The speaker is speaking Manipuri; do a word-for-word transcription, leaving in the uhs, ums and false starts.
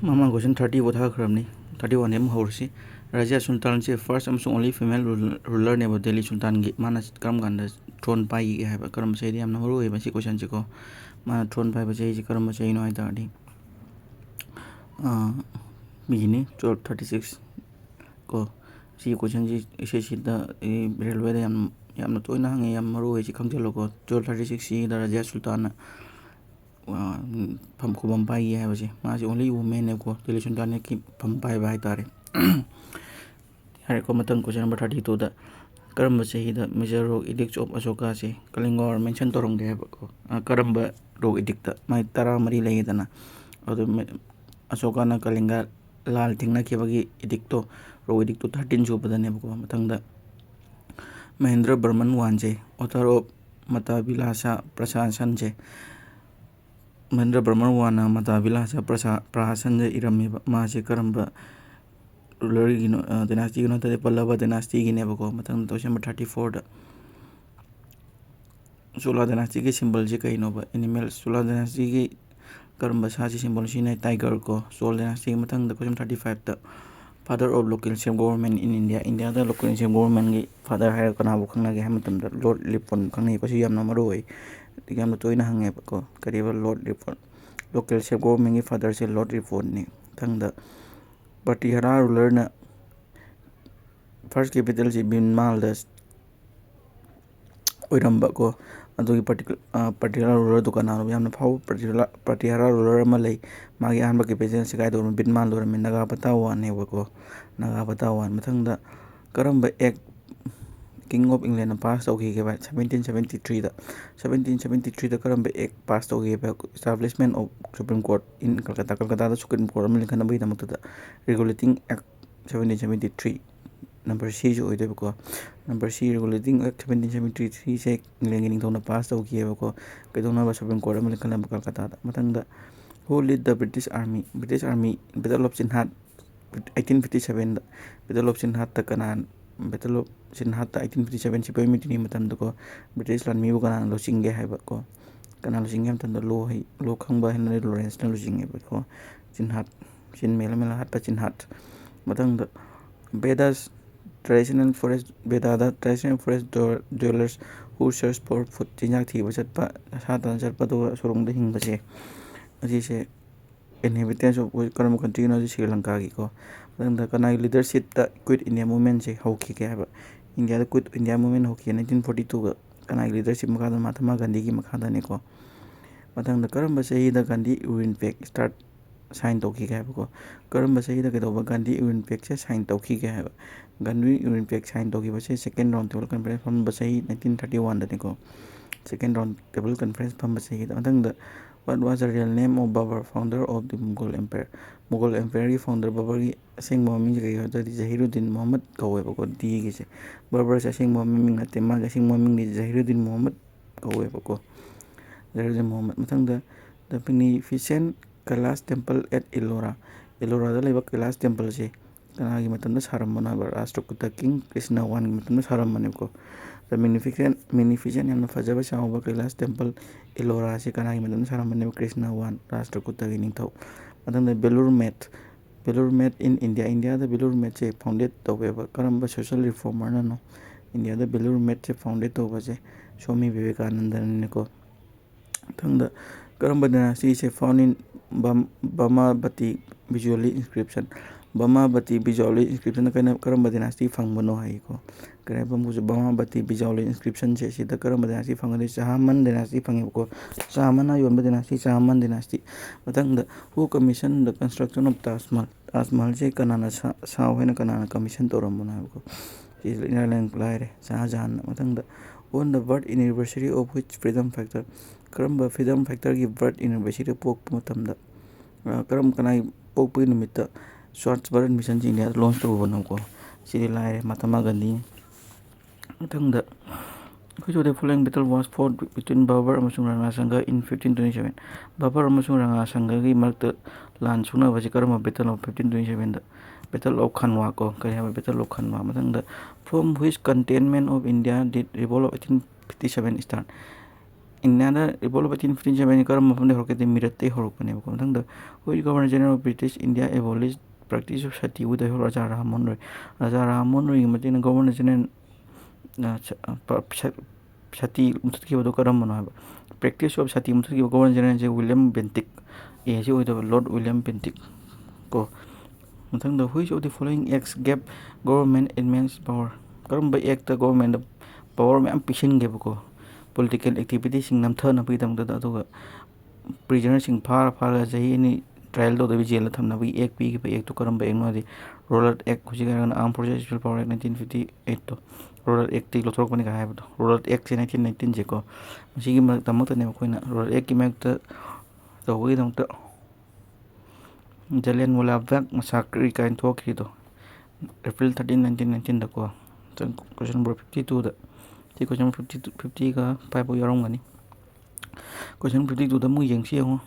ꯃꯃꯥꯡ ꯀꯣꯏꯁꯟ ꯊꯥꯔꯇꯤ ꯐꯥꯎ ꯊꯥꯈ꯭ꯔꯕꯅꯤ꯫ ꯊꯥꯔꯇꯤ ꯋꯥꯟꯗꯒꯤ ꯑꯃꯨꯛ ꯍꯧꯔꯁꯤ꯫ ꯔꯥꯖ꯭ꯌꯥ ꯁꯨꯜꯇꯥꯟꯁꯦ first ꯑꯃꯁꯨꯡ only female ruler-, rulerꯅꯦꯕ ꯗꯦꯜꯂꯤ ꯁꯨꯜꯇꯥꯟꯒꯤ꯫ ꯃꯥꯅ ꯀꯔꯝ ꯀꯥꯟꯗ throne ꯄꯥꯏꯈꯤꯒꯦ ꯍꯥꯏꯕ, ꯀꯔꯝꯕ ꯆꯍꯤꯗ? ꯌꯥꯝꯅ ꯃꯔꯨ ꯑꯣꯏꯌꯦꯕ ꯁꯤ ꯀꯣꯏꯁꯟꯁꯤꯀꯣ꯫ ꯃꯥꯅ throne ꯄꯥꯏꯕ ꯆꯍꯤꯁꯤ ꯀꯔꯝꯕ ꯆꯍꯤꯅꯣ ꯍꯥꯏ ꯇꯥꯔꯗꯤ, ꯑꯥ, ꯃꯤꯒꯤꯅꯤ, twelve thirty six ꯀꯣ꯫ ꯁꯤꯒꯤ ꯀꯣꯏꯁꯟꯁꯤ ꯑꯦꯁ ꯑꯦꯁ ꯁꯤꯗ, ꯑꯦ, ꯔꯦꯜꯋꯦꯗ ꯌꯥꯝ, ꯌꯥꯝꯅ ꯇꯣꯏꯅ ꯍꯪꯉꯦ, ꯌꯥꯝ ꯃꯔꯨ ꯑꯣꯏ, ꯁꯤ ꯈꯪꯖꯤꯜꯂꯣꯀꯣ꯫ Twelve thirty six ꯁꯤꯗ ꯔꯥꯖ꯭ꯌꯥ ꯁꯨꯜꯇꯥꯟꯅ, ꯑ, ꯐꯝ, ꯈꯨꯕꯝ ꯄꯥꯏꯈꯤ ꯍꯥꯏꯕꯁꯦ, ꯃꯥꯁꯦ only womanꯅꯦꯕꯀꯣ, ꯗꯦꯜꯂꯤ ꯁꯨꯜꯇꯥꯅꯦꯠꯀꯤ ꯐꯝ ꯄꯥꯏꯕ ꯍꯥꯏꯇꯥꯔꯦ꯫ ꯌꯥꯔꯦꯀꯣ, ꯃꯊꯪ ꯀꯣꯏꯁꯟ ꯅꯝꯕꯔ ꯊꯥꯔꯇꯤ ꯇꯨꯗ, ꯀꯔꯝꯕ ꯆꯍꯤꯗ major rock edicts of Ashokaꯁꯦ ꯀꯂꯤꯡꯒ war mention ꯇꯧꯔꯝꯒꯦ ꯍꯥꯏꯕꯀꯣ? ꯑ, ꯀꯔꯝꯕ rock edictꯇ? ꯃꯥꯏ ꯇꯔꯥꯃꯔꯤ ꯂꯩꯌꯦꯗꯅ, ꯑꯗꯨ ꯃ-, ꯑꯁꯣꯀꯥꯅ ꯀꯂꯤꯡꯒ ꯂꯥꯜ ꯊꯦꯡꯅꯈꯤꯕꯒꯤ edictꯇꯣ, rock edictꯇꯣ thirteen ꯁꯨꯕꯗꯅꯦꯕꯀꯣ꯫ ꯃꯊꯪꯗ ꯃꯍꯦꯟꯗ꯭ꯔ ꯕꯔꯃꯟ ꯋꯥꯟꯁꯦ, author of ꯃꯇꯥꯕꯤꯂꯥꯁꯥ ꯄ꯭ꯔꯁꯥꯁꯟꯁꯦ, ꯃꯍꯦꯟꯗ꯭ꯔ ꯕꯔꯃꯟ ꯋꯥꯟꯅ ꯃꯇꯥꯕꯤꯂꯥꯁꯥ ꯄ꯭ꯔꯁꯥ-, ꯄ꯭ꯔꯍꯥꯁꯟꯁꯦ ꯏꯔꯝꯃꯦꯕ꯫ ꯃꯥꯁꯦ ꯀꯔꯝꯕ rulerꯒꯤꯅꯣ, ꯑ, dynastyꯒꯤꯅꯣ ꯍꯥꯏ ꯇꯥꯔꯗꯤ, ꯄꯜꯂꯕ dynastyꯒꯤꯅꯦꯕꯀꯣ꯫ ꯃꯊꯪꯗ question number thirty fourꯗ, ꯆꯣꯂꯥ dynastyꯒꯤ symbolꯁꯦ ꯀꯩꯅꯣꯕ? Animals꯫ ꯆꯣꯂꯥ dynastyꯒꯤ ꯀꯔꯝꯕ ꯁꯥꯁꯤ symbol ꯁꯤꯖꯤꯟꯅꯩ? Tiger ꯀꯣ꯫ ꯆꯣꯜ dynastyꯒꯤ ꯃꯊꯪꯗ question thirty fiveꯇ, father of local self government in India꯫ ꯏꯟꯗꯤꯌꯥꯗ local self governmentꯀꯤ father ꯍꯥꯏꯔꯒ ꯀꯅꯥꯕꯨ ꯈꯪꯅꯒꯦ ꯍꯥꯏꯕ ꯃꯇꯝꯗ, Lord Ripon ꯈꯪꯅꯩꯀꯣ꯫ ꯁꯤ ꯌꯥꯝꯅ ꯃꯔꯨ ꯑꯣꯏ, ꯌꯥꯝꯅ ꯇꯣꯏꯅ ꯍꯪꯉꯦꯕꯀꯣ꯫ ꯀꯔꯤꯕ? Lord Ripon꯫ Local self governmentꯀꯤ fatherꯁꯦ Lord Riponꯅꯤ꯫ ꯃꯊꯪꯗ, ꯄ꯭ꯔꯇꯤꯍꯥꯔꯥ rulerꯅ first capitalꯁꯤ ꯕꯤꯟꯃꯥꯜꯗ ꯑꯣꯏꯔꯝꯕ ꯀꯣ꯫ ꯑꯗꯨꯒꯤ particular, ꯑ, ꯄ꯭ꯔꯇꯤꯍꯥꯔꯥ rulerꯗꯨ ꯀꯅꯥꯅꯣ? ꯌꯥꯝꯅ ꯐꯥꯎꯕ ꯄ꯭ꯔꯇꯤꯍꯥꯔꯥ, ꯄ꯭ꯔꯇꯤꯍꯥꯔꯥ ruler ꯑꯃ ꯂꯩ꯫ ꯃꯥꯒꯤ ꯑꯍꯥꯟꯕ capitalꯁꯤ ꯀꯥꯏꯗ ꯑꯣꯏꯔꯝꯃꯤ? ꯕꯤꯟꯃꯥꯜꯗ ꯑꯣꯏꯔꯝꯃꯤ, ꯅꯥꯒꯥ ꯄꯇꯥꯋꯥꯟꯅꯦꯕꯀꯣ, ꯅꯥꯒꯥ ꯄꯇꯥꯋꯥꯟ꯫ ꯃꯊꯪꯗ ꯀꯔꯝꯕ act King of Englandꯅ pass ꯇꯧꯈꯤꯒꯦꯕ seventeen seventy threeꯗ? Seventeen seventy threeꯗ ꯀꯔꯝꯕ act pass ꯇꯧꯈꯤꯒꯦꯕ? Establishment of Supreme Court in Calcutta꯫ ꯀꯜꯀꯇꯥꯗ Supreme Court ꯑꯃ ꯂꯤꯡꯈꯠꯅꯕꯒꯤꯗꯃꯛꯇꯗ regulating act seventeen seventy three, number Cꯁꯨ ꯑꯣꯏꯗꯣꯏꯕꯀꯣ꯫ Number C, regulating act seventeen seventy threeꯁꯦ ꯏꯪꯂꯦꯟꯒꯤ ꯅꯤꯡꯊꯧꯅ pass ꯇꯧꯈꯤꯑꯕꯀꯣ, ꯀꯩꯗꯧꯅꯕ? Supreme Court ꯑꯃ ꯂꯤꯡꯈꯠꯅꯕ ꯀꯜꯀꯇꯥꯗ꯫ ꯃꯊꯪꯗ, who lead the British Army? British Army, Battle of Sinhat, eighteen fifty sevenꯗ, Battle of Sinhatꯇ ꯀꯅꯥ, Battle of Sinhatꯇ eighteen fifty seven ꯁꯤꯄꯥꯍꯤ ꯃꯨꯇꯤꯅꯤ ꯃꯇꯝꯗꯀꯣ, British ꯂꯥꯟꯃꯤꯕꯨ ꯀꯅꯥꯅ ꯂꯧꯁꯤꯟꯒꯦ ꯍꯥꯏꯕꯀꯣ? ꯀꯅꯥ ꯂꯨꯆꯤꯡꯒꯦ ꯍꯥꯏꯕ ꯃꯇꯝꯗ ꯂꯣ ꯍꯩ, ꯂꯣ ꯈꯪꯕ ꯍꯦꯅꯔꯤ ꯂꯣꯔꯦꯟꯁꯅ ꯂꯨꯆꯤꯡꯉꯦꯕꯀꯣ꯫ ꯆꯤꯟꯍꯥꯠ, ꯆꯤꯟ ꯃꯦꯜꯂ ꯃꯦꯜꯂ ꯍꯥꯠꯄ ꯆꯤꯟꯍꯥꯠ꯫ ꯃꯊꯪꯗ ꯕꯦꯗꯥꯁ traditional forest, ꯕꯦꯗꯥꯗ traditional forest dwellers who search for food, ꯆꯤꯟꯖꯥꯛ ꯊꯤꯕ ꯆꯠꯄ, ꯁꯥ ꯇꯥꯟ ꯆꯠꯄ, ꯑꯗꯨꯒ ꯁꯣꯔꯣꯡꯗ ꯍꯤꯡꯕꯁꯦ, ꯑꯁꯤꯁꯦ inhabitants of ꯀꯔꯝꯕ countryꯒꯤꯅꯣ? ꯁꯤ ꯁ꯭ꯔꯤ ꯂꯪꯀꯥꯒꯤꯀꯣ꯫ ꯃꯊꯪꯗ ꯀꯅꯥꯒꯤ leadershipꯇ Quit India Movementꯁꯦ ꯍꯧꯈꯤꯒꯦ ꯍꯥꯏꯕ? ꯏꯟꯗꯤꯌꯥꯗ Quit India Movement ꯍꯧꯈꯤꯕ nineteen forty twoꯒ ꯀꯅꯥꯒꯤ leadership ꯃꯈꯥꯗ? ꯃꯍꯥꯇꯃꯥ ꯒꯥꯟꯙꯤꯒꯤ ꯃꯈꯥꯗꯅꯤꯀꯣ꯫ ꯃꯊꯪꯗ ꯀꯔꯝꯕ ꯆꯍꯤꯗ ꯒꯥꯟꯙꯤ ꯎꯔꯤꯟ ꯄꯦꯛ start, sign ꯇꯧꯈꯤꯒꯦ ꯍꯥꯏꯕꯀꯣ? ꯀꯔꯝꯕ ꯆꯍꯤꯗ ꯀꯩꯗꯧꯕ ꯒꯥꯟꯙꯤ ꯎꯔꯤꯟ ꯄꯦꯛꯁꯦ sign ꯇꯧꯈꯤꯒꯦ ꯍꯥꯏꯕ? ꯒꯥꯟꯙꯤ ꯎꯔꯤꯟ ꯄꯦꯛ sign ꯇꯧꯈꯤꯕꯁꯦ second round table conference ꯐꯝꯕ ꯆꯍꯤ nineteen thirty oneꯗꯅꯤꯀꯣ꯫ Second round table conference ꯐꯝꯕ ꯆꯍꯤꯗ꯫ ꯃꯊꯪꯗ, what was the real name of Babur, founder of the Mughal Empire? Mughal Empireꯒꯤ founder ꯕꯕꯔꯒꯤ ꯑꯁꯦꯡꯕ ꯃꯃꯤꯡꯁꯦ ꯀꯩ ꯍꯥꯏ ꯇꯥꯔꯗꯤ ꯖꯍꯤꯔꯨꯗꯤꯟ ꯃꯨꯍꯝꯃꯗ ꯀꯧꯋꯦꯕꯀꯣ꯫ Dꯒꯤꯁꯦ ꯕꯕꯔꯁꯦ ꯑꯁꯦꯡꯕ ꯃꯃꯤꯡ ꯅꯠꯇꯦ, ꯃꯥꯒꯤ ꯑꯁꯦꯡꯕ ꯃꯃꯤꯡꯗꯤ ꯖꯍꯤꯔꯨꯗꯤꯟ ꯃꯨꯍꯝꯃꯗ ꯀꯧꯋꯦꯕꯀꯣ꯫ ꯖꯍꯤꯔꯨꯗꯤꯟ ꯃꯨꯍꯝꯃꯗ꯫ ꯃꯊꯪꯗ, the magnificent Kailash temple at Ellora, Elloraꯗ ꯂꯩꯕ ꯀꯩꯂꯥꯁ templeꯁꯦ ꯀꯅꯥꯒꯤ ꯃꯇꯝꯗ ꯁꯥꯔꯝꯕꯅꯣ ꯍꯥꯏꯕ? Rashtrakuta King Krishna oneꯒꯤ ꯃꯇꯝꯗ ꯁꯥꯔꯝꯕꯅꯦꯕꯀꯣ꯫ The magnificent, magnificent, ꯌꯥꯝꯅ ꯐꯖꯕ ꯆꯥꯎꯕ ꯀꯩꯂꯥꯁ temple Elloraꯁꯦ ꯀꯅꯥꯒꯤ ꯃꯇꯝꯗ ꯁꯥꯔꯝꯕꯅꯦꯕ? Krishna one, ꯔꯥꯁꯇ꯭ꯔꯀꯨꯇꯒꯤ ꯅꯤꯡꯊꯧ꯫ ꯃꯊꯪꯗ Belur Math, Belur Math in India, ꯏꯟꯗꯤꯌꯥꯗ Belur Mathꯁꯦ founded ꯇꯧꯋꯦꯕ꯫ ꯀꯔꯝꯕ social reformerꯅꯅꯣ ꯏꯟꯗꯤꯌꯥꯗ Belur Mathꯁꯦ founded ꯇꯧꯕꯁꯦ? ꯁ꯭ꯋꯥꯃꯤ ꯕꯤꯕꯦꯀꯥꯅꯟꯗꯅꯤꯀꯣ꯫ ꯃꯊꯪꯗ, ꯀꯔꯝꯕ dynasty is found in Bam-, Bhamavati Bijoli inscription? ꯕꯃꯥꯕꯇꯤ ꯕꯤꯖꯣꯂꯤ inscriptionꯗ ꯀꯩꯅ-, ꯀꯔꯝꯕ dynasty ꯐꯪꯕꯅꯣ ꯍꯥꯏꯀꯣ꯫ ꯀꯔꯤ ꯍꯥꯏꯕ ꯑꯃꯨꯛꯁꯨ ꯕꯃꯥꯕꯇꯤ ꯕꯤꯖꯣꯂꯤ inscriptionꯁꯦ ꯁꯤꯗ ꯀꯔꯝꯕ dynasty ꯐꯪꯒꯅꯤ? ꯆꯍꯥꯃꯟ dynasty ꯐꯪꯉꯦꯕꯀꯣ꯫ ꯆꯍꯥꯃꯟꯅ ꯌꯣꯟꯕ dynasty, ꯆꯍꯥꯃꯟ dynasty꯫ ꯃꯊꯪꯗ, who commissioned the construction of Taj Mahal? Taj ꯃꯍꯜꯁꯦ ꯀꯅꯥꯅ ꯁꯥ-, ꯁꯥꯎ ꯍꯥꯏꯅ ꯀꯅꯥꯅ commission ꯇꯧꯔꯝꯕꯅꯣ ꯍꯥꯏꯕꯀꯣ꯫ ꯁꯤꯁꯨ ꯏꯔꯥꯏ ꯂꯥꯏꯅ ꯂꯥꯏꯔꯦ, ꯁꯍꯥꯖꯍꯥꯟꯅ꯫ ꯃꯊꯪꯗ, on the birth anniversary of which freedom fighter? ꯀꯔꯝꯕ freedom fighterꯒꯤ birth anniversaryꯗ ꯄꯣꯛꯄ ꯃꯇꯝꯗ, ꯑ, ꯀꯔꯝ ꯀꯅꯥꯒꯤ ꯄꯣꯛꯄꯒꯤ ꯅꯨꯃꯤꯠꯇ Swachh Bharat Missionꯁꯤ ꯏꯟꯗꯤꯌꯥꯗ launch ꯇꯧꯕꯅꯣꯀꯣ? ꯁꯤꯗꯤ ꯂꯥꯏꯔꯦ, ꯃꯍꯥꯇꯃꯥ ꯒꯥꯟꯙꯤꯅꯤ꯫ ꯃꯊꯪꯗ, which of the following battle was fought between Babur ꯑꯃꯁꯨꯡ ꯔꯥꯅꯥ ꯁꯪꯒ in fifteen twenty seven? ꯕꯕꯔ ꯑꯃꯁꯨꯡ ꯔꯥꯅꯥ ꯁꯪꯒꯒꯤ ꯃꯔꯛꯇ ꯂꯥꯟ ꯁꯣꯛꯅꯕꯁꯤ ꯀꯔꯝꯕ battle of fifteen twenty sevenꯗ? Battle of Khanwa ꯀꯣ꯫ ꯀꯔꯤ ꯍꯥꯏꯕ? Battle of Khanwa꯫ ꯃꯊꯪꯗ, from which cantonment of India did revolt of eighteen fifty seven start? ꯏꯟꯗꯤꯌꯥꯗ Revolt of eighteen fifty-seven ꯀꯔꯝꯕ ꯃꯐꯝꯗꯒꯤ ꯍꯧꯔꯛꯀꯦ? ꯃꯤꯔꯠꯇꯒꯤ ꯍꯧꯔꯛꯄꯅꯦꯕꯀꯣ꯫ ꯃꯊꯪꯗ, which Governor General of British India abolished practice of sati with the help of Raja Ram Mohan Roy? ꯔꯥꯖꯥ ꯔꯥꯝ ꯃꯣꯍꯟ ꯔꯣꯏꯒꯤ ꯃꯇꯦꯡꯅ Governor General, ꯑ, ꯁ-, ꯑ, ꯄ-, ꯁ-, ꯁꯇꯤ ꯃꯨꯊꯠꯈꯤꯕꯗꯣ ꯀꯔꯝꯕꯅꯣ ꯍꯥꯏꯕ? Practice of sati ꯃꯨꯊꯠꯈꯤꯕ Governor General say William Bentinck꯫ ꯑꯦ ꯁꯤ ꯑꯣꯏꯗꯕ, Lord William Bentinck ꯀꯣ꯫ ꯃꯊꯪꯗ, which of the following acts gave government immense power? ꯀꯔꯝꯕ act ꯇ government ꯗ power ꯃꯌꯥꯝ ꯄꯤꯁꯤꯟꯒꯦꯕꯀꯣ? Political activity ꯁꯤꯡ ꯅꯝꯊꯅꯕꯒꯤꯗꯃꯛꯇ, ꯑꯗꯨꯒ prisoner ꯁꯤꯡ ꯐꯥꯔ ꯐꯥꯔꯒ ꯆꯍꯤ ꯑꯅꯤ trial ꯇꯧꯗꯕꯤ ꯖꯦꯜꯗ ꯊꯝꯅꯕꯒꯤ act ꯄꯤꯈꯤꯕ act ꯇꯨ ꯀꯔꯝꯕ act ꯅꯣ ꯍꯥꯏꯗꯤ, Rowlatt Act, ꯍꯧꯖꯤꯛ ꯍꯥꯏꯔꯒꯅ Armed Forces Special Power Act nineteen fifty eight ꯇꯣ꯫ Rowlatt Act ꯇꯒꯤ ꯂꯧꯊꯣꯔꯛꯄꯅꯤ ꯀꯥꯏ ꯍꯥꯏꯕꯗꯣ꯫ Rowlatt Act ꯁꯦ nineteen nineteen ꯁꯦꯀꯣ꯫ ꯃꯁꯤꯒꯤ ꯃꯔꯛꯇꯃꯛꯇꯅꯦ ꯑꯩꯈꯣꯏꯅ Rowlatt Act ꯀꯤ ꯃꯔꯛꯇ ꯇꯧꯕꯒꯤꯗꯃꯛꯇ Jallianwala Bagh Massacre ꯀꯥꯏꯅ ꯊꯣꯛꯈ꯭ꯔꯤꯗꯣ, April thirteen, nineteen nineteen ꯗꯀꯣ꯫ ꯃꯊꯪ question number fifty two ꯗ꯫ ꯁꯤ question number fifty two, fifty ꯒ five ꯐꯥꯎ ꯌꯥꯎꯔꯝꯒꯅꯤ꯫ Question fifty two ꯗ ꯑꯃꯨꯛ ꯌꯦꯡꯁꯤ ꯌꯦꯡꯉꯣ꯫